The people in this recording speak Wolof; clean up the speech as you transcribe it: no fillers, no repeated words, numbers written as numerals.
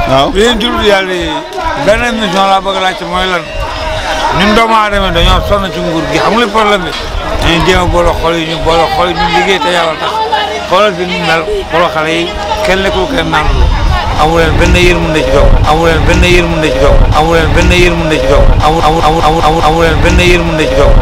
waaw yéen jur yàlla yi benn émission laa bëgg a laajte mooy lan ñun doomu aadama dañoo sonn ci nguur gi xam nga problème bi dañuy jéem a boole xol yi ñu liggéey te yàlla tax xoolal fi ñu mel xoolal xale yi kenn lekkul kenn naan amu leen benn yërmande ci doom amu leen benn yërmande ci doom amu leen benn yërmande ci doom amu leen benn yërmande ci doom